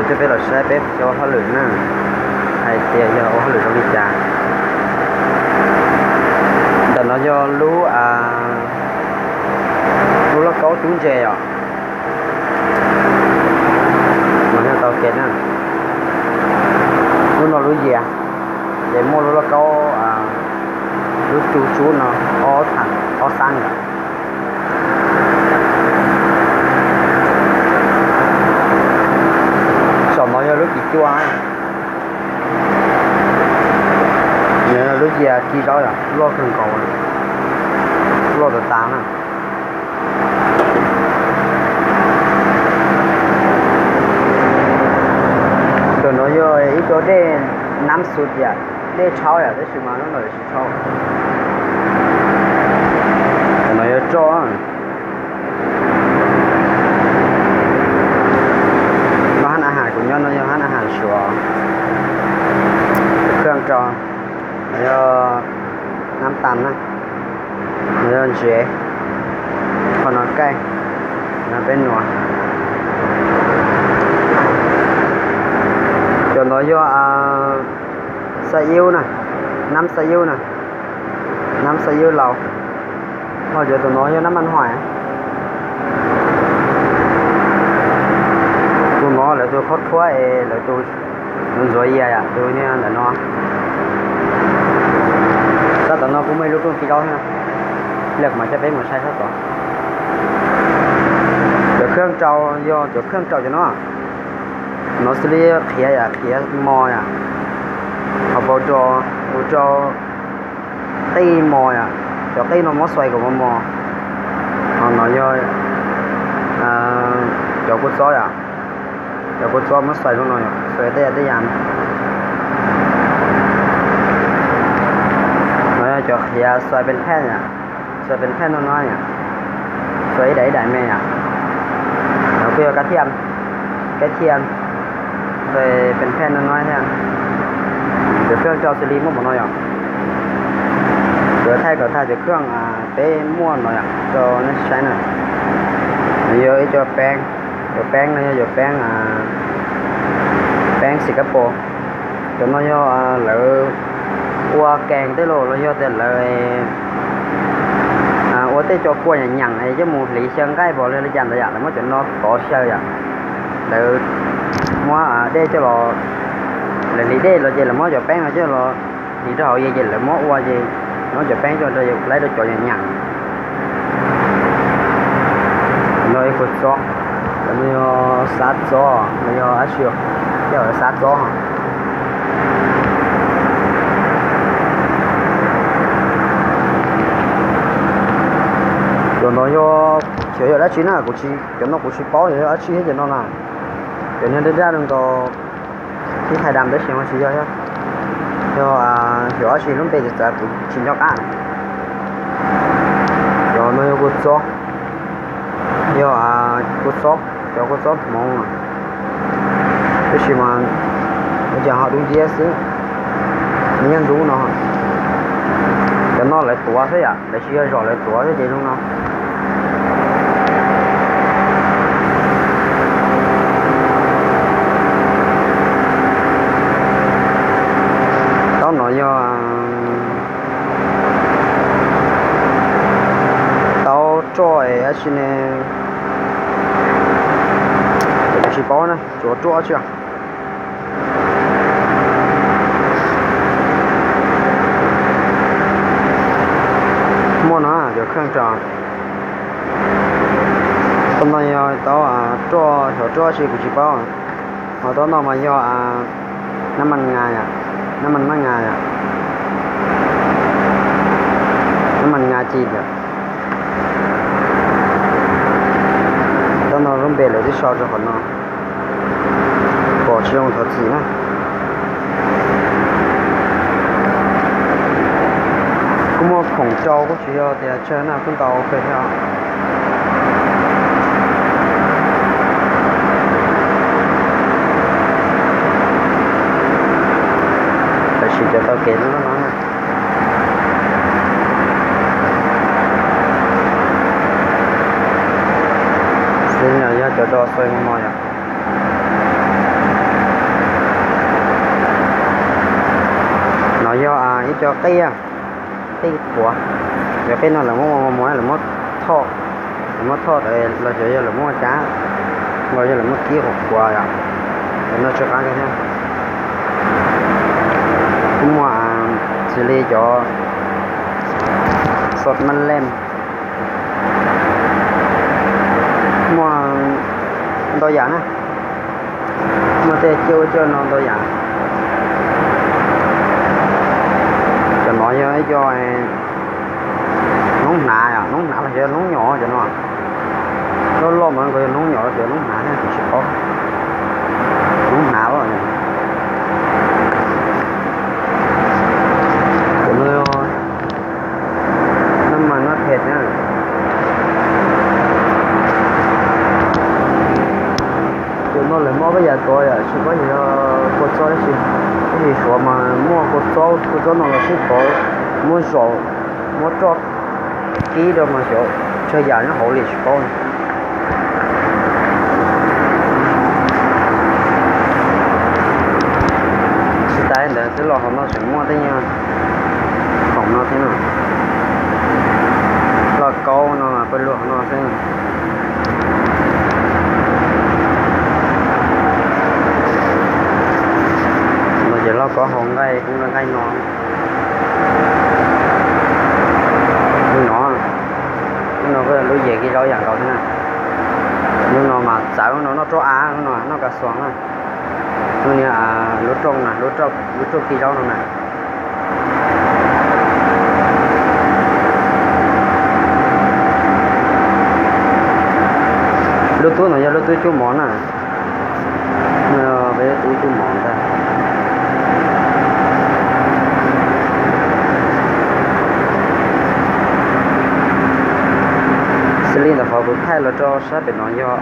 Coj peb los saib peb cov ua hauj lwm na, hais tias yog ua hauj lwm zoo li cas. Ntawm no yog lub, lub lauj kaub cub ntses os. No yog tau kev na. Lub no lub yias, ces muaj lub lauj kaub, lub cub cub no ob tham ob xab yom. Saum no yog lub kis cuaj. Nws lub yias ci zaub yom, loj kawg nkaus, loj tas tas na. Tus no yog ib co dej nab xu yam, dej tshauv yam, tab sis mas lub no tsis tshauv. Tus no yog roj. No hab na has kuv nyob no yog hab na has Suav. Khwj rau, no yog nab tas na, no yog ntsev, qhov no kaij, no peb nuav. Cov no yog xab ib na, nab xab ib na, nab xab ib laus. Ho cov tus no yog nab mas hais. Tus no lawv tus khaub thuab es lawv tus ntxuav yias yom, tus niag ntawm no. Sab tom no kuj muaj ib lub rooj ci zaub thiab, ib pliag kuv mam coj peb mus saib sab tod. Cov khwj rau, yog cov khwj rau cov no, no xws li qhiav yam, qhiav mos yom, ho pauv rau, pauv rau qij mos yom, cov qij no muab xuais kom mos mos. Ho no yog cov kua txob yom, cov kua txob muab xuais zoo no, xuais tej yam tej yam. No yog cov qhiav xuais pes phej yom, xuais pes phej no no yom, xuais ib daim ib daim me yom. No kuj yog kab thiaj, kab thiaj, xuais pes phej no no thiab. Cov khwj rau xws li muaj npaum no yom. Kuv thaij kom tag cov khwj peb muaj no yom rau nej saib na. Nws yog ib co peeb, cov peeb no yog cov peeb, peeb Singapore. Cov no yog lawv ua kees tej los los yog tias lawv ua tej co kua nyeem nyeem es coj mus hliv xyaw nqaij pom li cas ntawd yom, lawv muab cov no tov xyaw yom. Lawv muab dej coj los, lawv hliv dej los ces lawv muab cov peeb no coj los hliv rau hauv yias ces lawv muab ua ces muab cov peeb coj rau laib rau cov nyeem nyeem. No ib kua txob, no yog xab txob los yog dab tsi, yog xab txob. Cov no yog, xyov yog dab tsi na, kuv tsis, cov no kuv tsis paub yog dab tsi thiab cov no na. Cov niag daj daj no nkaus, ib thais dam tab sis ho tsis yog thiab. Yog xyov dab tsi lub npe txawv txawv kuv tsis nco qab. Cov no yog kua txob, yog kua txob, cov kua txob hmoov, tab sis mas ua cas ho dub nciab xwb, nws yeej dub no. Cov no lawv tuav xwb yom, lawv tsis yog zom, lawv tuav xwb ces zoo no. Taub no yog taub roj dab tsi ne, kuv tsis paub na, tsuav roj tsi. Muaj no cov khwj rau. Taub no yog taub roj, xyov roj tsi kuv tsis paub. Ho taub no mas yog nab mas nga yom, nab mas, nab mas nga yom, nab mas nga ci yom. Taub no lub npe lawv twb sau rau qhov no, pom tsis zoo thov txim na. Kuj muaj khoom rau, kuj tsis yog tias tsawg na, kuj ntau kawg thiab. Tam sim cov taw kev no no. Xws li no yog cov dos xuaim no yom. Cov qij, qij quav, cov qij no lawv muab ua mos mos, lawv muab thoj, lawv muab thoj los xyov yog lawv muab ua cas, los yog lawv muab kib quav quav yom. Cov no tsw qab kawg thiab. Kuj muaj xws li cov xos maj lem, muaj ntau yam na, muaj tej coj ua coj no ntau yam. Cov no yog ib co noob hnav, noob hnav los yog noob nyom cov no. Loj loj mas nkaus yog noob nyom los yog noob hnav thiab kuv tsis paub. Noob hnav os. Cov no, no mas no phem na. Cov no lawv muab pab yam tod yom, tsis paub yog kua txob tab sis, tab sis Suav mas muaj kua txob, kua txob no los sib tov, muab zaum, muab roj kib rau mas xyov tsawg yam nyob hauv li tsis paub. Tsis tas li ntawd xwb los hauv no tseem muaj tej nyuag khoom no thiab no. Lauj kaub no mas pawg lug hauv no xwb. No ces lauj kaub hau nqaij, kuj nqaij no. Lub no, lub no kuj lub yeg kib zaub yam nkaus thiab na. Lub no mas txawv, lub no noj roj av, lub no noj kas xuas na. Lub niag, lub rooj na, lub rooj kib zaub no na. Lub tub no yog lub tub cuab mov na. Peb lub tub cuab mov ntag. Xws li ntawm qhov kuv thaij los rau sab pem no yog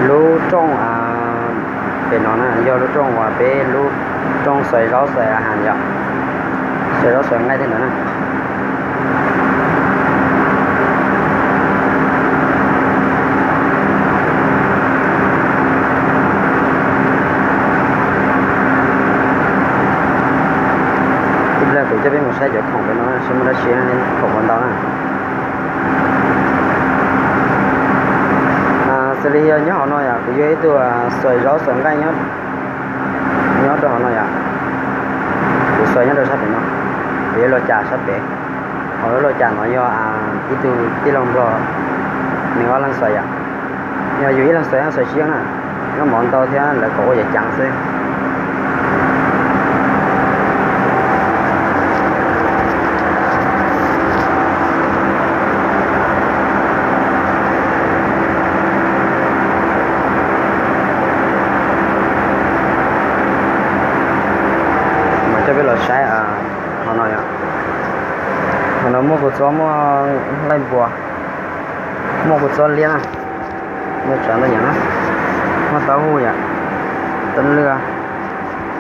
lub rooj, pem no na yog lub rooj uas peb lub rooj xais zaub xais a has yom, xais zaub xais nqaij tej ntawd na. Ib pliag kuv coj peb mus saib cov khoom pem no seb muaj dab tsi, khoom ua ntau na. Xws li yog nyob hauv no yom, kuv yog ib tug xais zaub xais nqaij nyob rau hauv no yom. Kuv xais nyob rau sab pem no, kuv yuav luaj cas sab pem. Hauv lub luaj cas no yog ib tug tij laug nplog, nws ob leeg xais yom. Yog yus ib leeg xais, xais siab na, nyob mov ntau thiab lawv kom ua yam cav xwb. Mas coj peb los saib hauv no yom. Hauv no muaj kua txob, muaj nqaij npua, muaj kua txob liab na, muaj tsav ntau yam na, muaj taub hau yom, taub lwj,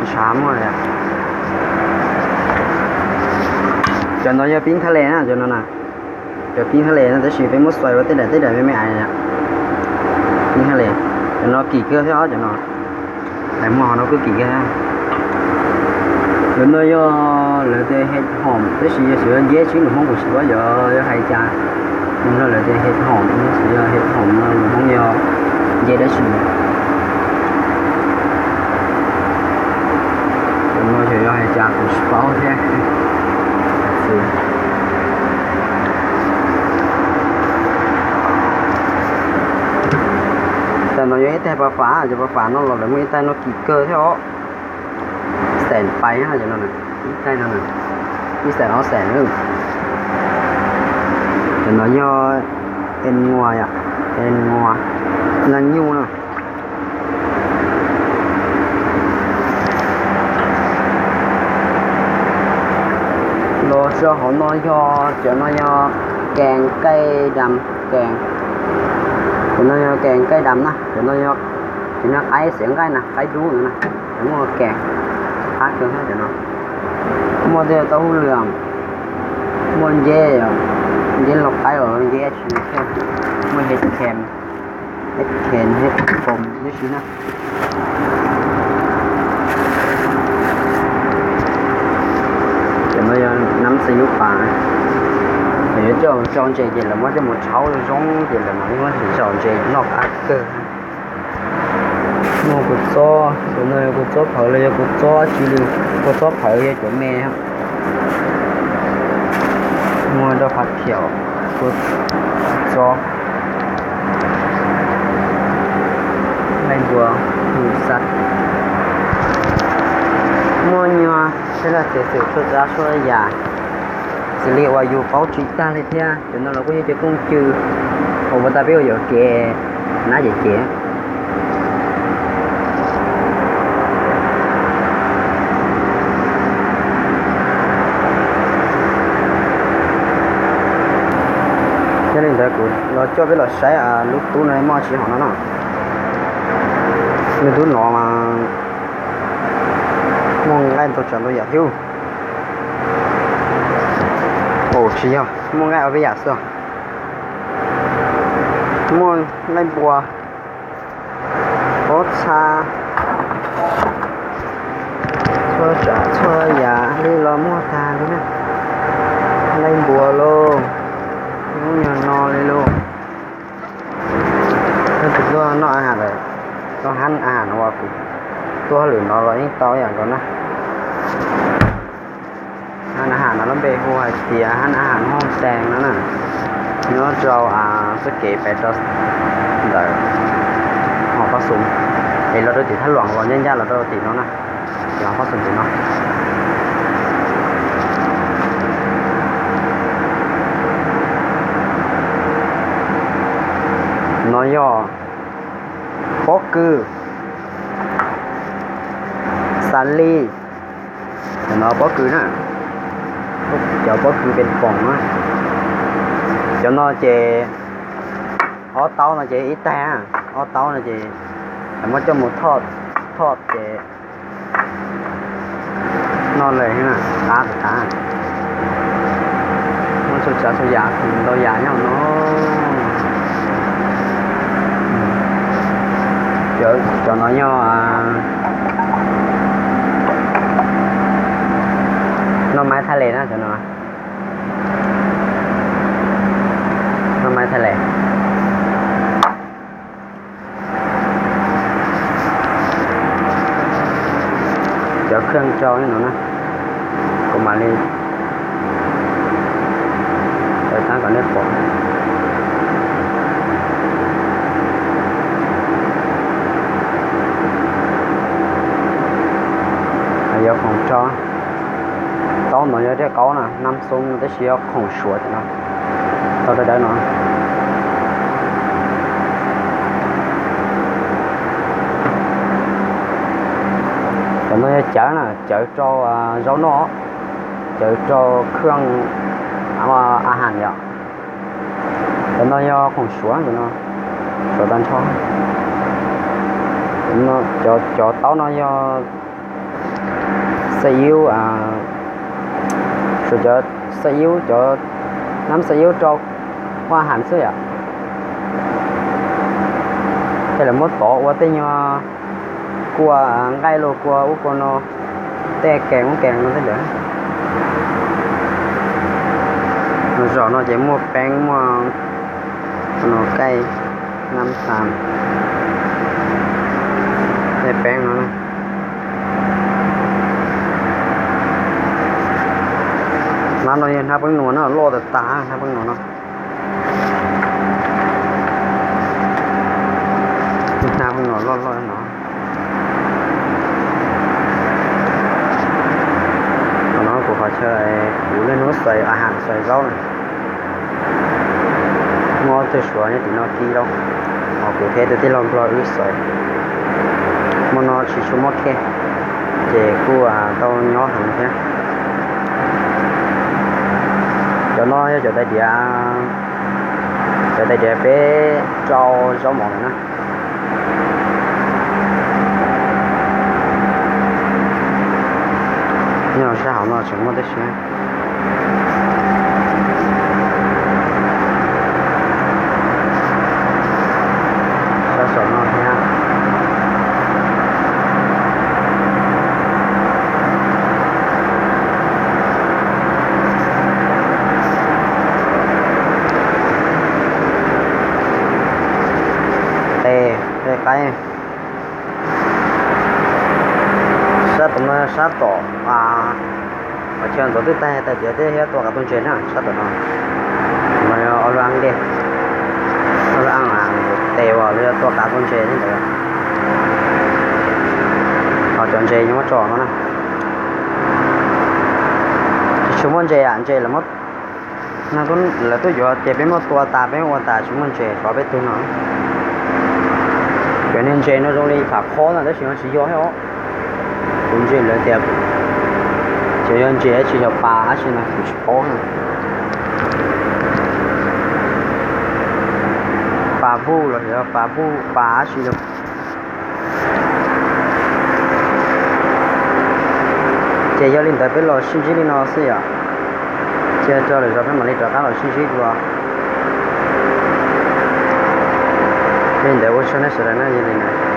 ntshav muaj yom. Cov no yog pib thaj les na, cov no na. Cov pib thaj les no tab sis peb muab xais ua tej daim tej daim me me ais yom. Pib thaj les, cov no kim kiag thiab os cov no. Daim muag hauv no kuj kim kiag thiab. Cov no yog lawv tias hes hoom tab sis yog xyov yog nceb tsis lus Hmoob kuv tsis paub yog hais cas. No lawv tias hes hoom, xyov yog hes hoom no lus Hmoob yog nceb dab tsi. Cov no xyov yog hais cas kuv tsis paub thiab. Tam no yog ib tais pas fam, cov pas fam no los lawv muaj ib tais no kim kawg thiab os. Xeem pais na cov no, ib tais no, ib xeem ob xeem na. Cov no yog en ngua yom, en ngua, leej nyuj na. Los rau hauv no yog, cov no yog kees nqaij dam, kees, cov no yog kees nqaij dam na, cov no yog, cov no qaib xiav nqaij na, qaib dub no na, cov muaj kees, qab kawg cov no. Muaj tej taub hau lwm, muaj nceb, nceb laus qaib los nceb tsis, muaj hes khees, hes khees hes foom tib si na. Xav yuav pas, yuav coj mus tso ntses ces lawv muab coj mus rhaub zoo zoo ces lawv mam li muab tso ntses noj qab kawg. Muaj kua txob, tus no yog kua txob phawv los yog kua txob tsi li, kua txob phawv yog cov me. Muaj rau qhov thiaum, kua txob, nqaij npua, mus xav. Muaj nyuag sab laj txiav xwm txhua tsav txhua yam, xws li uas yus paub tsis tag li thiab. Cov no los kuj yog cov kooj cw uas ua tau peb ua yuam kev nab cem cem. Yog li ntawd kuv los coj peb los saib lub tub no muaj tsis hom no na. Lub tub no mas muaj nqaij ntau tsav ntau yam thiab. Aub, tsis yog, muaj nqaij ob peb yam xwb. Muaj nqaij npua, pob txha, txhua tsav txhua yam li los muaj tag li na. Nqaij npua lauj, lub nyuag no li lauj. Yog tus tuaj noj a has lawm, tuaj hab a has no uas kuv tuaj hauj lwm no los yeej tau ib yam nkaus na. Hab a has no lub npe hu hais tias hab a has Hoob Tees no na. Nyob rau txoj kev pem rau ntawm Hom Paj Xum, es los rau tim Thaj Luam los ncaj ncaj los rau tim no na. Tim Hom Paj Xum tim no. No yog pob kws, xas li, no pob kws na, cov pob kws pes poom na. Cov no ces ob taub no ces ib taig, ob taub no ces muab coj mus thoj, thoj ces noj lawm na, qab tas. Muaj txhua tsav txhua yam, ntau yam nyob no. Cov no yog noj maib thaj les na, cov no noj maib thaj les. Cov khaj rau no na, kuv mam li thaij kom nej pom. Yog khoom rau, taub no yog dej qaub na, nab xoob tab sis yog khoom suav no, tau dawb dawb no. Cov no yog cawv na, cawv rau zaub noj, cawv rau khaj a has yom. Cov no yog khoom suav, cov no suav tag nrho. Cov taub no yog xaij iub, suav cov xaij iub, cov nab xaij iub rau ua a has xwb yom. Ces lawv muab tov ua tej nyuag kua nqaij los kua ub kua no, tej kees ub kees no tej ntawd. Zos no ces muaj peeb, muaj no kaij, nab tas, tej peeb no. Hnab no yog hnab peeb nuam na, loj tas tas hnab peeb nuam no. Hnab peeb nuam loj loj no. Qhov no kuv qhov chaw kuv niaj hnub xaws a has xaws zaub na. Muaj ob tug suav nyob tim no kib lauj, hos kuv thiab tus tij laug Nplog wb xaws. Hmo no tsis tshua muaj khej, ces kuj tau nyob heev thiab. Cov no yog cov tais diav, cov tais diav peb rau zaub mov lawm na. Nyob sab hauv no tseem muaj tib si. Sab saum no thiab. Sab tom, qhov chaw ntxuav twb tag tawm tiav thiab yuav tua qav tua ntses na, sab tom no. No yog ob lub ab dej, ob lub ab tes uas lawv yuav tua qav tua ntses thiab ntawd. Ho cov ntses nyob muab tso no na. Tsis tshua muaj ntses, ntses lawv muab, lawv tuaj yuav ces peb muab tua tas peb ua tas tsis muaj ntses rov peb tug no. Cov niag ntses no zoo li pham qhob no tab sis no tsis yog thiab os. Tus ntses lawv tias, ces yog ntses dab tsi, yog pas dab tsi no kuv tsis paub na. Pas vuj los yog pas vuj pas dab tsi los. Ces yog li ntawd peb los sib ntsib li no xwb yom. Cia rau lwm zaus peb mam li rov qab los sib ntsib dua. Li ntawd ua tsaug nej sawv daws na, yog li ntawd.